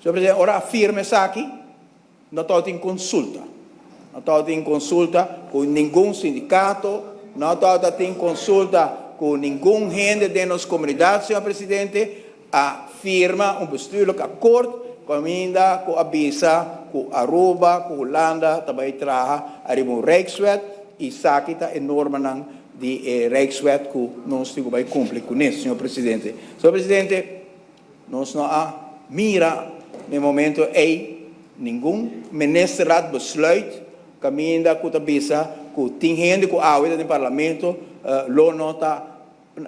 Señor Presidente, ora a firma esaki, no tabatin konsulta. No tabatin konsulta ku ningun sindikato, no tabatin konsulta ku ningun hende den nos komunidat, señor Presidente. A firma un bestuurlijk akkoord kaminda ku a bisa ku Aruba ku Hulanda ta bai traha ariba un Rijkswet i esaki ta e normanan di e Rijkswet ku nos tin ku bai kumpli kuné, señor Presidente. Señor Presidente, nos no a mira na e momento ei ningun ministerraad besluit kaminda ku ta bisa ku tin hende ku awe ta den Parlamento lo no ta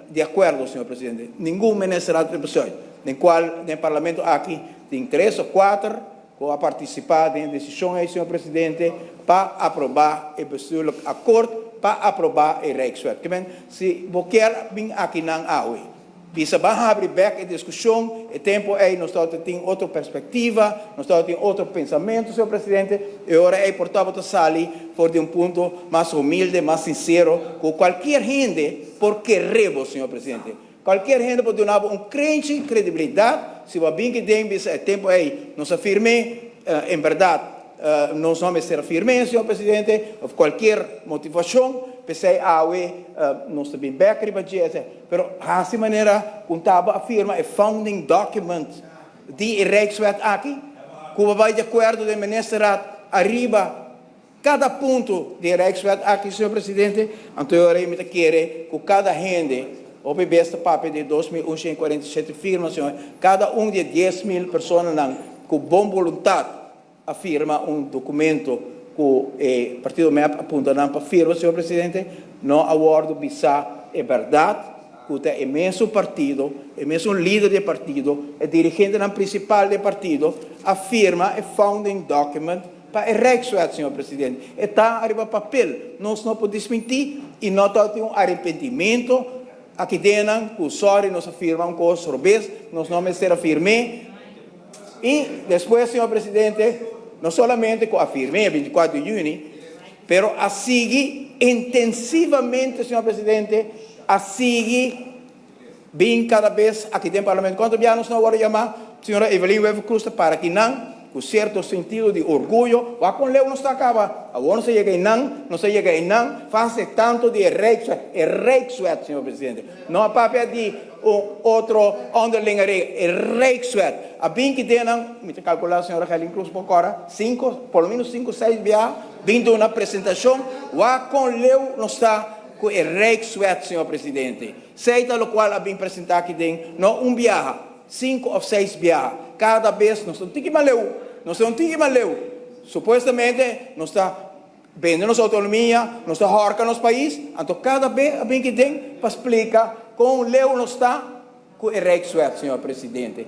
di akuerdo, señor Presidente. Ningun ministerraad besluit den kual den Parlamento aki tin tres o kuater ku a partisipá den e desishon ei, señor Presidente, pa aprobá e bestuurlijk akkoord, pa aprobá e Rijkswet. Ke men, si bo kier bin akinan awe bisa ban habri bek e diskushon, e tempu ei nos tabata tin otro perspektiva, nos tabata tin otro pensamentu, señor Presidente, e ora ei por tabata sali for di un punto mas humilde, mas sinsero, ku kualkier hende por kere bo, señor Presidente. Kualkier hende por duna bo un krenchi kredibilidat si bo a bin kiden bisa e tempu ei nos a firm'é, en bèrdat nos no mester a firm'é, señor Presidente, òf kualkier motivashon, p'esei awe nos ta bin bek riba dje. Pero hasi manera ku tabata a firma e founding document di e Rijkswet aki, ku bo bai di akuerdo den ministerraad ariba kada punto di e Rijkswet aki, señor Presidente, anto e ora ei mi ta kere ku kada hende, hopi bes ta papia di 2147 firma, señor, kada un di e 10.000 personanan ku bon boluntat a firma un dokumento ku e partido MEP a punta nan pa firma, señor Presidente, no a wòrdu bisá e bèrdat ku ta e mesun partido, e mesun lider di e partido, e dirigentenan prinsipal di e partido a firma e founding document pa e Rijkswet, señor Presidente. E ta ariba papel, nos no por desmintí i no tabatin un arepentimentu aki den nan ku sorry nos a firma un kos robes, nos no mester a firm'é. I despues, señor Presidente, no solamente ku a firm'é e 24 di yüni, pero a sigui intensivamente, señor Presidente, a sigui bin kada bes aki den Parlamento. Kuantu bia nos no a wòrdu yamá? Señora Evelyn Wever-Croes ta para akinan ku sierto sentido di orguyo. Wak kon leu nos ta kaba. Awor nos a yega einan, nos a yega einan fase tantu di e Rijkswet, e Rijkswet, señor Presidente. No a papia di un otro onderlinge regel, e Rijkswet. A bin ki den nan, mi ta kalkulá señora Gerlin Cruz por kòrda, sinku, por lo menos sinku, seis bia bin duna presentashon wak kon leu nos ta ku e Rijkswet, señor Presidente. Sei ta lokual a bin presentá aki den, no un biaha, sinku òf seis biaha. Kada bes nos ta un tiki mas leu, nos ta un tiki mas leu. Supuestamente nos ta bende nos outonomia, nos ta hòrka nos pais, anto kada be a bin ki den pa splika kon leu nos ta ku e Rijkswet, señor Presidente.